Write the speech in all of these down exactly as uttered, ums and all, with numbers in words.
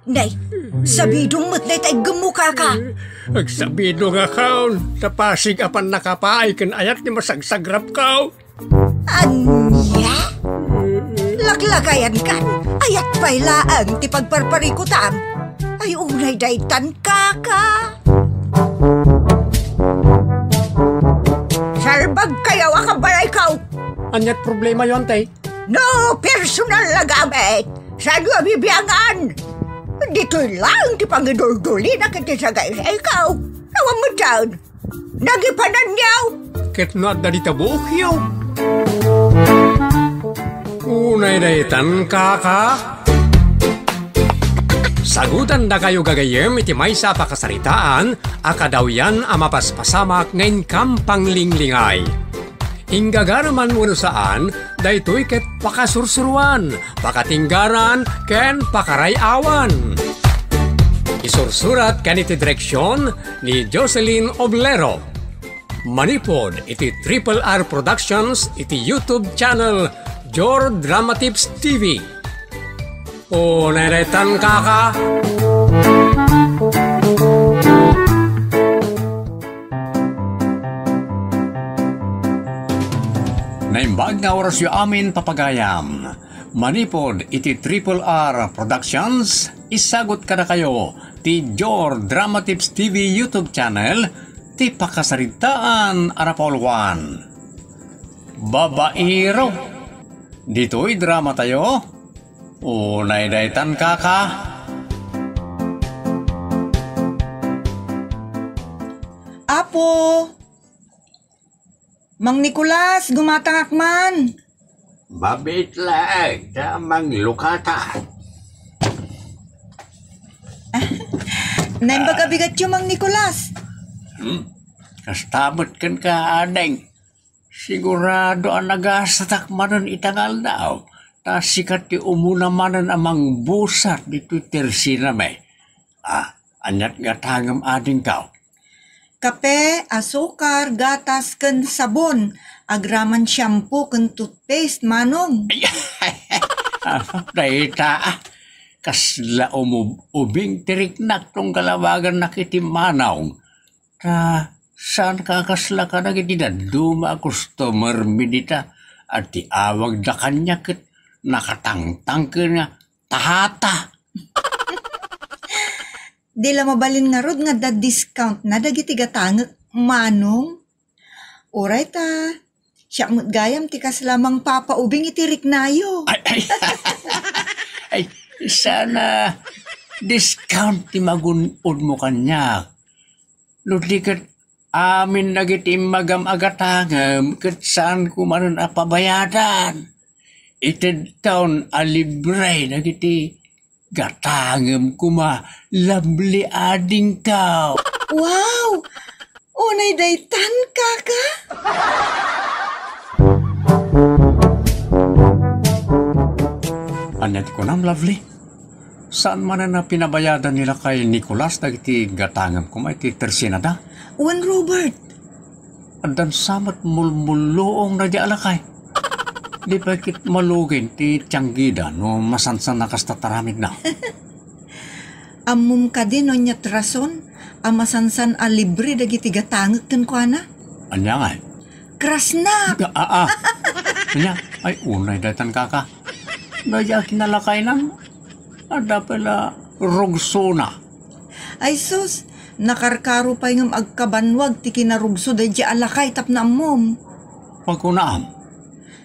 Nay, sabidong met dayta iggemmo, kaka. Agsabidongakon, ta pasig a pannakapaay ken ayat ti masagsagrapko. Ania? Laklakayankan, ayat pay laeng ti pagparparikutam. Ay, unay daytan, kaka. Salbagkayo a kabalayko. Aniat problemayo, ante? No personal a gamit, saanyo a bibiangan? Ditoy laeng ti pangiduldulina ken ti sagaysayko. Awan met dayta. Nagipananyo. Ket no adda dita buokyo. Unay daytan, kaka. Sagutandakayo gagayyem iti maysa a pakasaritaan a kadawyan a mapaspasamak nga inkam panglinglingay. Inggagareman wenno saan, daytoy ket pakasursuroan, pakatinggaran, ken pakaray-awan. Isursurat ken iti direksion ni Jocelyn Oblero. Manipud iti Triple R Productions iti YouTube channel Jor Dramatips T V. O, neretan, kaka. Naimbag nga orasyo amin, papagayam. Manipud iti Triple R Productions, isagut kadakayo ti Jor Dramatips T V YouTube channel ti pakasaritaan a napauluan. Babaero. Ditoy dramatayo, unay daytan, kaka. Apo! Mang Nicolas, gumatangak man. Mabiit laeng ta manglukata. Naimbag a bigatyo, Mang Nicolas. Hmm? Kasta met kenka, ading. Sigurado a nagasatak manen ita nga aldaw, ta sika ti umuna manen a mangbusat ditoy tersinami. Ah, aniat gatangem, adingko? Kape, asukar, gatas, ken sabon. Agraman shampoo ken toothpaste, Manong. Ay, ah, dayta, ah. Kasla umub-, ubing ti riknak tunggal awagannak iti Manong. Ta, saan ka kasla kadagiti dadduma a customer mi dita? At ti awagda kaniak ket nakatangtangken nga, "Tata!" Di la mabalin ngarud nga adda discount na dagiti gatangek, Manong. Uray ta, siak met gayam ti kasla mangpapaubing iti riknayo. Ay, ay, ay, sana discount ti magun-odmo kaniak. No di ket amin dagiti immagam a gatangem ket saanko manen a pabayadan. Itedton a libre dagiti gatangem koma, lovely adingko. Wow! Unay daytan, kaka? Ania ti kunam, lovely? Saan manen a pinabayadan ni lakay Nicolas dagiti gatangem koma iti tersinada? Wen, Robert. Addan sa met mulmulluong daydi a lakay. Di pay ket malugin ti tianggida no masansan a kasta ti aramidna. Ammom kadi no aniat rason a masansan a libre dagiti gatangek kenkuana? Ania ngay? Krasnak! Ah, ah, ah. Ania? Ay, unay daytan, kaka. Daydi a kinalakaynan. Adda pay la rugsona. Ay sus, nakarkaro pay ngem agkabanwag ti kinarugso daydi a lakay tapno ammom. Pagkunaam.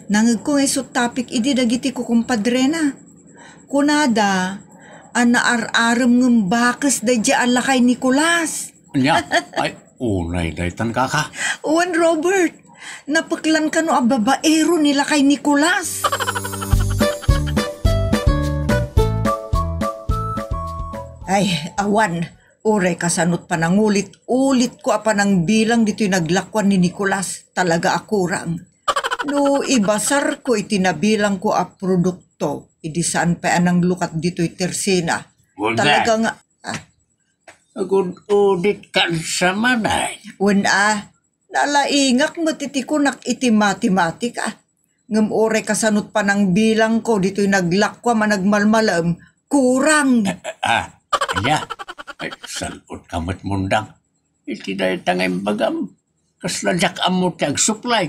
Nangegko nga isu tapik idi dagiti kukumpadrena. Kunada a naar-arem ngem bakes daydi a lakay Nicolas. Ania? Ay, unay daytan, kaka. Wen, Robert, napeklan kano a babaero ni lakay Nicolas. Ay, awan. Uray kasano ti panangulit-ulitko a panangbilang ditoy naglakuan ni Nicolas, talaga a kurang. No ibasarko iti nabilangko a produkto, idi saan pay a nanglukat ditoy tersina. Talaga nga, ah, Agud-udit kansa manen. Wen a, nalaingak met iti kunak iti matematika. Ngem uray kasano ti panangbilangko ditoy naglakuam a nagmalmalem, kurang. Ah, ania? Ay, sal-ot ka met, Mundang. Iti dayta nga imbagam, kasla diak ammo ti agsuplay.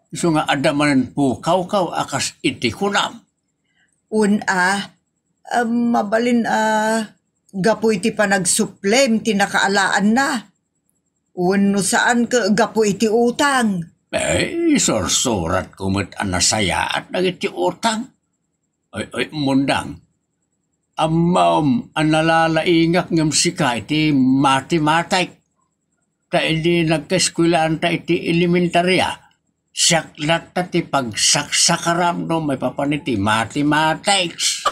Isu nga adda manen pukawkaw a kas iti kunam. Wen a, ah, mabalin a gapu iti panagsuplem ti nakaalaanna. Wenno saan ket gapu iti utang? Eh, isursuratko met a nasayaat dagiti utang. Ay, ay, Mundang. Ammom a nalalaingak ngem sika iti matematik. Ta idi nagkaeskuelaanta iti elementaria, siak latta ti pagsaksakaram no maipapan iti mathematics.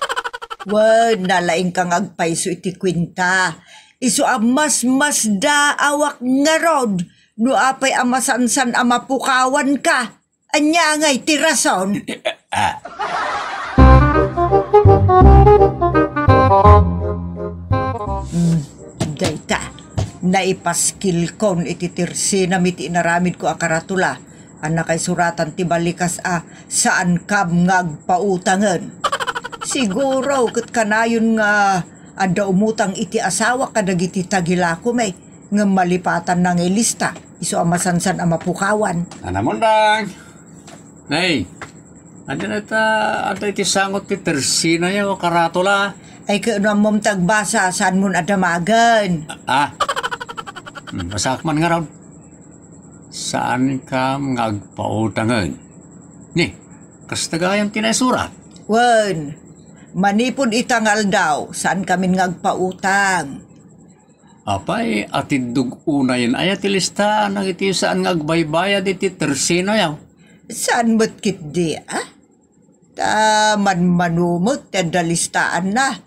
Wen, nalaingka nga agpayso iti kuenta. Isu a masmasdaawak ngarud no apay a masansan a mapukawanka. Ania ngay ti rason? Ah. Hmm, dayta, naipaskilkon iti tersenam iti inaramidko a karatula a nakaisuratan ti balikas a saankam nga agpautangen. Siguro ket kanayon nga adda umutang iti asawak kadagiti tagilakumi. Ngem malipatanna nga ilista, isu a masansan a mapukawan. Ana, Mundang! Nay, adda ta, adda iti sangot ti tersenayo a karatula. Ay, ket no ammom ti agbasa, saanmon a damagen. Ah? Hmm, basaak man ngarud. Saankam nga agpautangen. Ni, kasta gayam ti naisurat. Wen, manipud ita nga aldaw, saankamin nga agpautang. Apay, atiddog unayen aya ti listaan dagiti saan nga agbaybayad iti tersenayo? Saan met ketdi, a? Ta manmano met ti adda listaanna.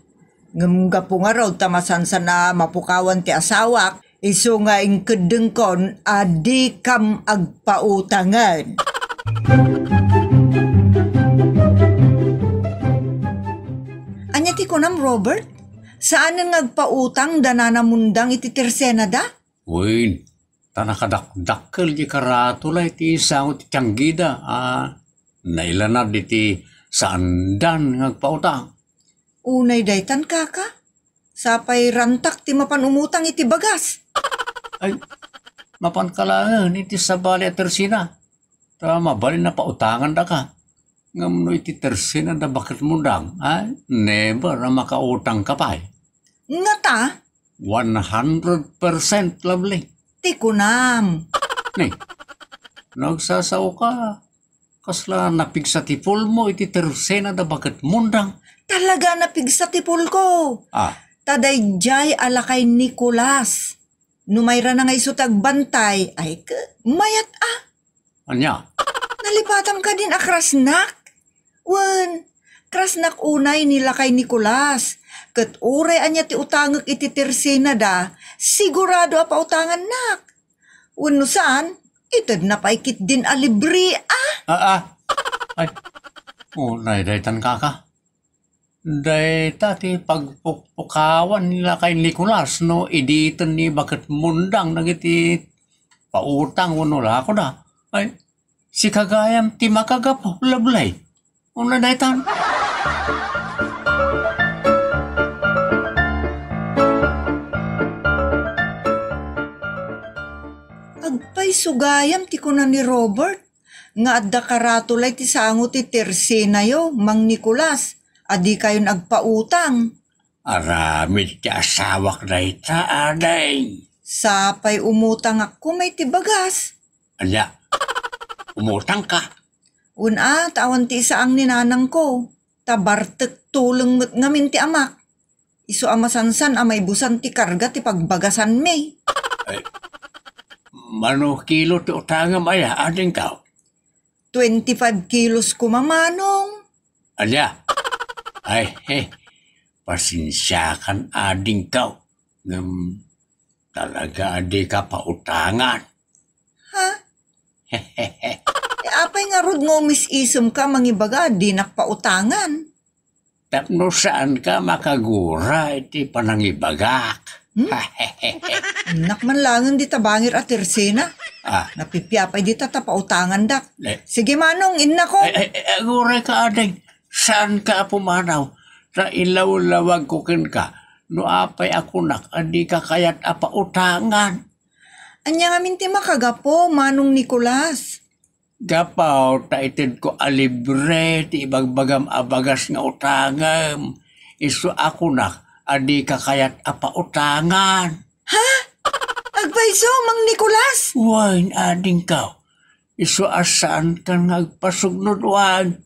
Ngem gapu ngarud ta masansan a mapukawan ti asawak, isu nga inkeddengkon a dikam agpautangen. Ania ti kunam, Robert? Saanen nga agpautang da Nana Mundang iti tersenada? Wen, ta nakadakdakkel ti karatula iti sango ti tianggida a nailanad iti saandan nga agpautang. Unay daytan, kaka? Sapay rantak ti mapan umutang iti bagas. Ay, mapanka laengen iti sabali a tersena. Ta mabalin a pautangandaka. Ngem no iti tersena da Baket Mundang, ay, never a makautangka pay. Ngata? One hundred percent, lovely. Ti kunam. Ni, nagsasaoka. Kasla napigsa ti pulmo iti tersena da Baket Mundang. Talaga napigsa ti pulko. Ah. Ta daydiay a lakay Nicolas. No mayrana nga isu ti agbantay, ay ke, mayat a. Ania? Nalipatam kadin a krasnak? Wen, krasnak unay ni lakay Nicolas. Ket uray ania ti utangek iti tersena da, sigurado a pautangannak. Wenno saan, itedna pay ketdin a libre a. Ah, ah. Ay, unay daytan, kaka. Dayta ti pagpukpukawan ni lakay Nicolas no iditen ni Baket Mundang dagiti pautang wenno lakoda. Ay, sika gayam ti makagapu, Lovely. Unay daytan. Agpayso gayam ti kuna ni Robert nga adda karatula iti sango ti tersenayo, Mang Nicolas, a dikayon agpautang. Aramid ti asawak dayta, ading. Sapay umutangak koma iti bagas. Ania? Umutangka? Wen a, ta awan ti isaang ni nanangko. Ta bartek tuleng met ngamin ti amak. Isu a masansan a maibusan ti karga ti pagbagasanmi. Ay, mano kilo ti utangem aya, adingko? Twenty-five kilos koma, manong. Ania? Ay, he, pasensiakan, adingko. Ngem talaga a dika pautangan. Ha? Eh, apay ngarud nga umis-isemka mangibaga a dinak pautangan? Tapno saanka makagura iti panangibagak. Hmm? Innak man laengen dita bangir a tersena. Ah. Napipiapay dita ta pautangandak. Eh. Sige, manong, innako. Ay, ay, ay, agurayka, ading. Saanka a pumanaw? ta ilawlawagko kenka no apay a kunak a dika kayat a pautangan. Ania ngamin ti makagapu, Manong Nicolas? Gapu ta itedko a libre ti ibagbagam a bagas nga utangem, isu a kunak a dika kayat a pautangan. Ha? Agpayso, Mang Nicolas? Wen, adingko. Isu a saankan nga agpasugnod, wen.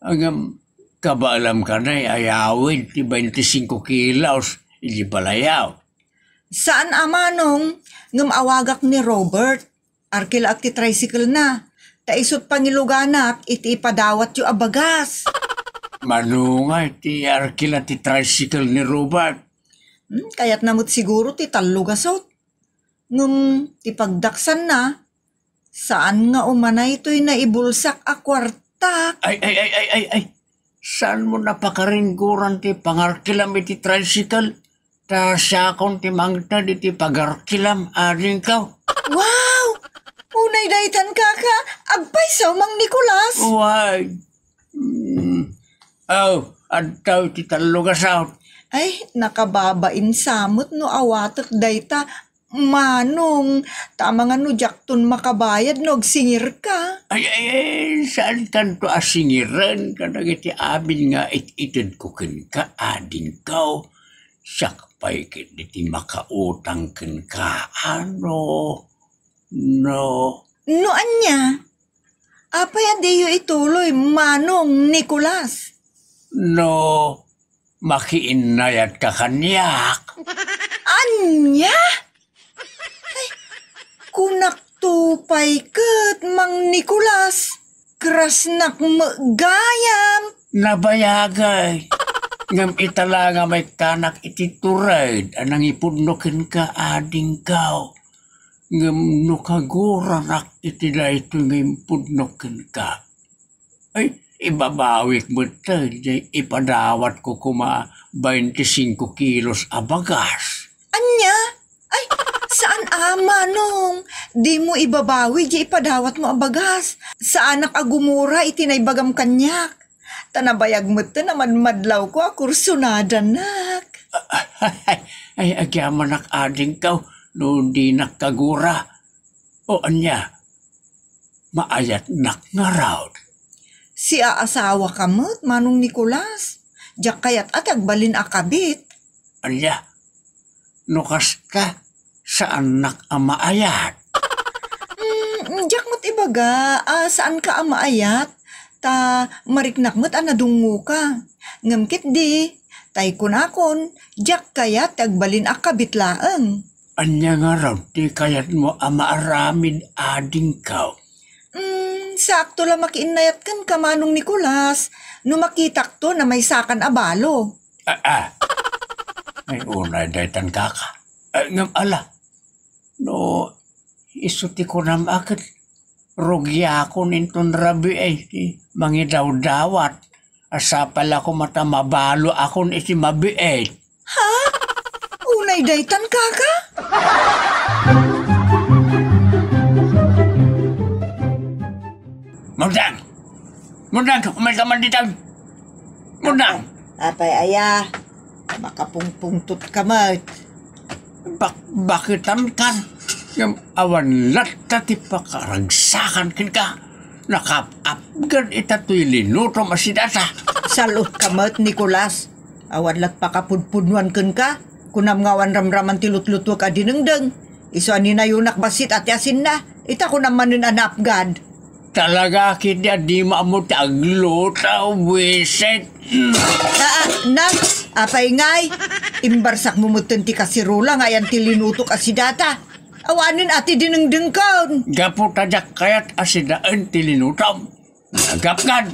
Ngem, kabaalam kanay a yawid ti twenty-five kilos iti balayaw. Saan a, Manong, ngem awagak ni Robert. Arkilaak ti tricycle-na, ta isut' pangiluganak iti ipadawatyo a bagas. Mano nga iti arkila ti tricycle ni Robert? Hmm, kayatna met siguro ti tallo gasut. Ngem ti pagdaksanna, saan nga umanay toy naibulsak a kuartak. Ay, ay, ay, ay, ay, ay. Saanmo napakaringgoran ti pangarkilam iti tricycle? Ta siakon ti mangted iti pagarkilam, adingko. Wow! Unay daytan, kaka. Agpayso, Mang Nicolas. Way. Mm. Aw, adda iti tallo gasut. Ay, nakababain sa met no awatek dayta. Manong, ta amangan no diakton makabayad no agsingirka. Ay, ay, ay, saankanto a singiren kadagiti amin nga it-itedko kenka, adingko. Siak pay ketdi ti makautang kenka, ano? No. No ania? Apay a diyo ituloy, Manong Nicolas? No makiinnayatka kaniak. Ania? Ay, kunakto pay ket, Mang Nicolas, krasnak met gayam. Nabayagay. Ngem ita la nga maikkanak iti tured a nangipudno kenka, adingko. Ngem no kaguronak iti daytoy nga impudno kenka, ay, ibabawik met daytoy ipadawatko koma twenty-five kilos a bagas. Ania? Ay, saan a, Manong. Dimo ibabawi diay ipadawatmo a bagas. Saanak a gumura iti naibagam kaniak. Ta nabayag metten a madmadlawko a kursonadanak. Ay, agyamanak, adingko, no dinak kagura. O ania, maayatnak ngarud? Siaasawaka met, Manong Nicolas. Diak kayat a ti agbalin a kabit. Ania, no kasta, saannak a maayat? Mm, diak met ibaga a saanka a maayat, ta mariknak met a nadungngoka. Ngem ketdi, tay kunakon, diak kayat ti agbalin a kabit laeng. Ania ngarud ti kayatmo a maaramid, adingko? Mm, saakto la makiinnayat kenka, Manong Nicolas, no makitakto a maysakan a balo. Ah, ah. Ay, unay daytan, kaka. Ay, ngem ala. No, isu ti kunam a ket rugiakon inton rabii ti mangidawdawat. A sapay la koma ta mabaloakon iti mabiit. Ha? Unay daytan, kaka? Mundang! Mundang, umayka man ditoy! Mundang! Apay aya, makapungpungtotka met. Bak-, bakitankan, ngem awan latta ti pakaragsakan kenka. Nakap-apgad ita toy linutom a sidata. Sal-otka met, Nicolas. Awan lat pakapudpudnoan kenka. Kunam nga awan ramraman ti lutlutuek a dinengdeng. Isu a ninayonak bassit a ti asinna. Ita kunam manen a naapgad. Talaga ketdi a dimo ammo ti agluto, buisit. Ah, ah, na, apay ngay? Imbarsakmo metten ti kasirula nga ayan ti linutok a sidata. Awanen a ti dinengdengkon. Gapu ta diak kayat a sidaen ti linutom. Nagapgad.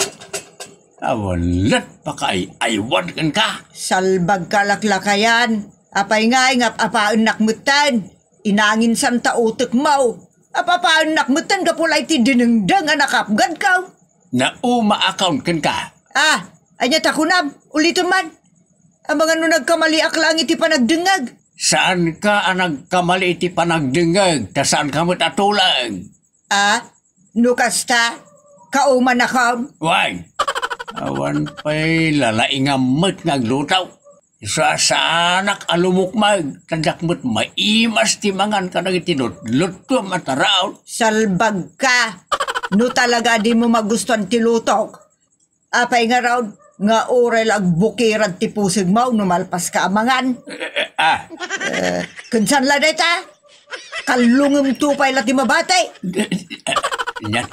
Awan lat pakaay-aywan kenka. Salbagka laklakayan. Apay ngay nga ap-apaennak metten? Inanginsan ta utekmo. Ap-apaennak metten gapu la iti dinengdeng a nakapgadko. Naumaakon kenka. Ah, ania ta kunam? Ulitem man. Amangan no nagkamaliak laeng iti panagdengngeg. Saanka a nagkamali iti panagdengngeg, ta saanka met a tuleng. Ah, no kasta, kaumanakon. Wen. Awan pay lalaingam met nga agluto. Isu a saanak a lumukmag, ta diak met maimas ti mangan kadagiti lutluttuam a taraon. Salbagka! No talaga a dimo magustuan ti lutok, apay ngarud nga uray la agbukirad ti pusegmo no malpaska a mangan? Eh, eh, ah. Eh, ken saan la dayta? Kallungemto pay la ti mabati. Nya,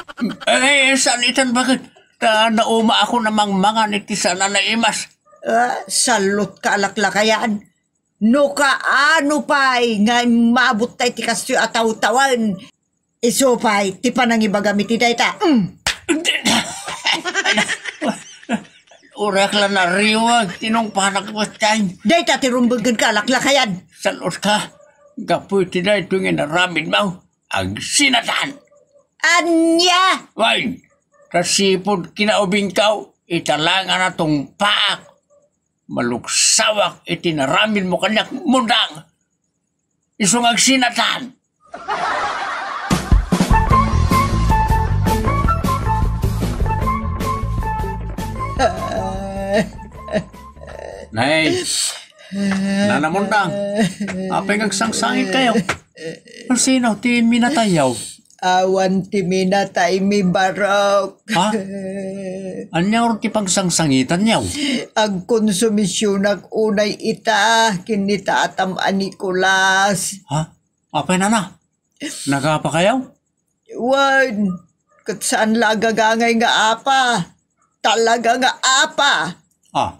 eh, saan itan, baket? Ta naumaakon a mangmangan iti saan a naimas. Ah, sallotka a laklakayan. No kaano pay nga immabutta iti kastoy a tawtawen, isu pay ti panangibagam iti dayta. Mm. Uray la nariwag, tinungpanak met. Dayta ti rumbenggenka a laklakayan. Sallotka, gapu iti daytoy nga inaramidmo, agsinatan. Ania? Wen, ta sipud kinaubingko, ita la nga natungpaak. Maluksawak iti naramidmo kaniak, Mundang. Isu nga agsinatan. Nay, Nana Mundang, apay nga agsangsangitkayo? Sino ti minatayyo? Awan ti minataymi, Barok. Ha? Ania ngarud ti pagsangsangitanyo? Agkonsumisionak unay ita ken ni tatam a Nicolas. Ha? Apay, nana? Nagapakayo? Wen, ket saan la a gagangay nga apa. Talaga nga apa. Ah.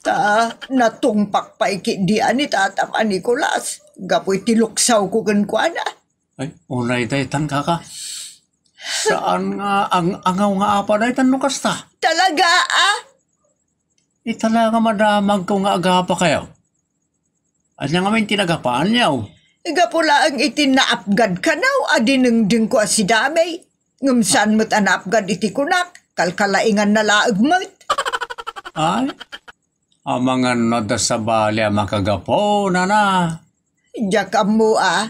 Ta natungpak pay ketdi a ni tatam a Nicolas gapu iti luksawko kenkuana. Ay, unay daytan, kaka. Saan nga ang-angaw nga apa daytan no kasta? Talaga, a? Ita la nga madamagko nga agapakayo. Ania ngamin ti nagapaanyo? Gapu laeng iti naapgad kanaw a dinengdengko a sidamay. Ngem saan met a naapgad iti kunak, kalkalainganna laeng met. Ay, amangan no adda sabali a makagapu, nana. Diak ammo a.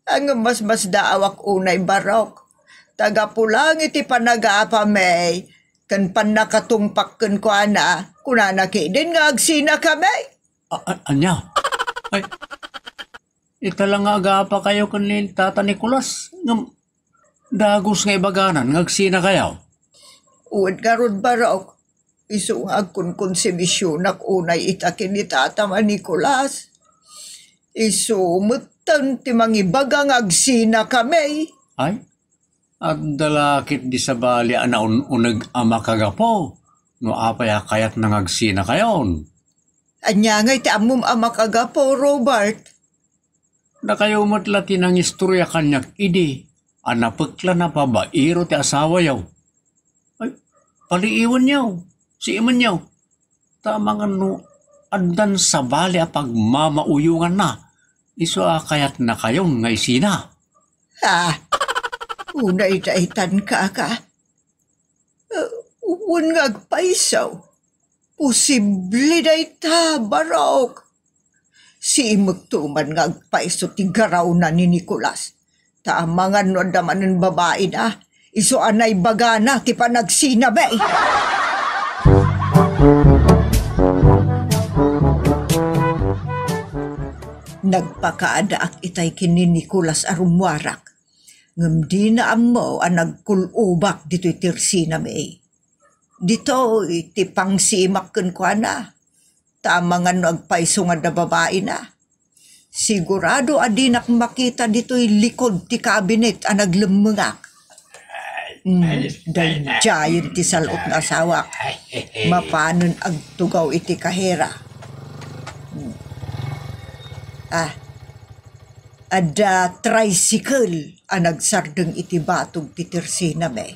Ngem masmasdaawak unay, Barok. Ta gapu laeng iti panagapami ken pannakatungpak kenkuana, kunana ketdin nga agsinakami. A-, a-, ania? Ay, ita la nga agapakayo ken ni Tata Nicolas, ngem dagus nga ibaganan nga agsinakayo. Wen ngarud, Barok, isu nga agkonkonsumisionak unay ita ken ni tatam a Nicolas. Isu metten ti mangibaga nga agsinakami. Ay, adda la ketdi sabali a naun-uneg a makagapu no apay a kayatna nga agsinakayon. Ania ngay ti ammom a makagapu, Robert? Dakayo met la ti nangistoria kaniak idi a napeklan a babaero ti asawayo. Ay, paliiwenyo, siimenyo. Ta amangan no addan sabali a pagmamauyonganna, isu a kayatnakayon nga isina. Ah, unay daytan, kaka. Eh, wen nga agpayso. Posible dayta, Barok. Siimekto man nga agpayso ti garawna ni Nicolas. Ta amangan no adda manen babaina, isu a naibagana ti panagsinami. Nagpakaadaak itay ken ni Nicolas a rummuarak. Ngem dina ammo a nagkul-obak ditoy tirsinami. Ditoy ti pangsiimak kenkuana. Ta amangan no agpayso nga adda babaina. Sigurado a dinak makita ditoy likod ti kabinet a naglemmengak. Mm, daydiayen ti sal-ot nga asawak. Mapanen agtugaw iti kahera. Mm. Ah, adda tricycle a nagsardeng iti batog ti tirsinami.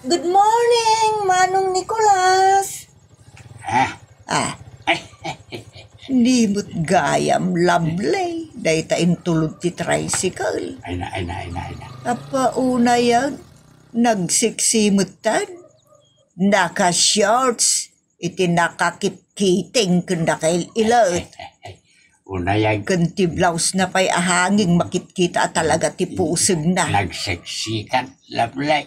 Good morning, Manong Nicolas. Ah. Ah. Ay. Ni met gayam, Lovely, dayta intulod ti tricycle. Ay na, ay na, ay na, ay na. Apay unayen, nagseksi metten. Naka-shorts, iti nakakitkiting ken nakail-ilet. Unayen. Ken ti blouse na pay a hanging makitkita a talaga ti pusegna. Nagseksikan, Lovely.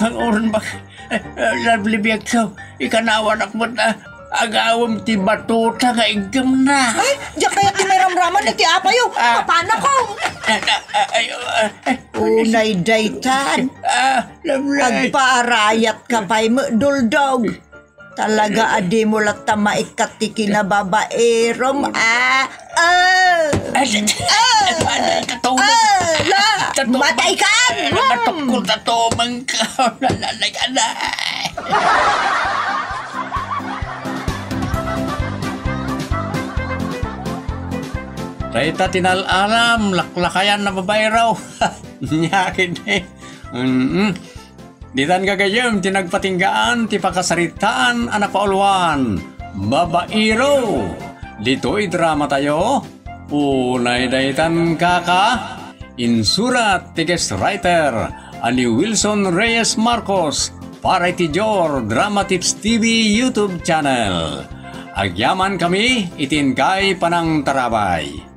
panguron bak-, eh, eh, Lovely biagko, ikanawanak met a agawem ti batuta nga iggemna. Ay, diak kayat ti mairamraman iti apayo. Ah. Papanakon. Ah, ah, ah, ay, ah, eh, Unay daytan. Ah, Lovely. Agpaarayat ka pay met, Duldog. Talaga a dimo latta maikkat ti kinababairom, ah. Ah. Ay, ay, ay, ay, ay, katumang. Ah, la, Katumang. Matay ka! Ay, ay, matukol, katumang ka. Nanay ka na. Dayta ti nal-alam, laklakayan a babaero. Nia ketdi. Mm-mm. Ditan gagayyem ti nagpatinggaan ti pakasaritaan a napauluan, Babaero. Ditoy dramatayo, unay daytan kaka, insurat ti guest writer a ni Wilson Reyes Marcos para iti Jor Drama Tips T V YouTube channel. Agyamankami iti inkay panangtarabay.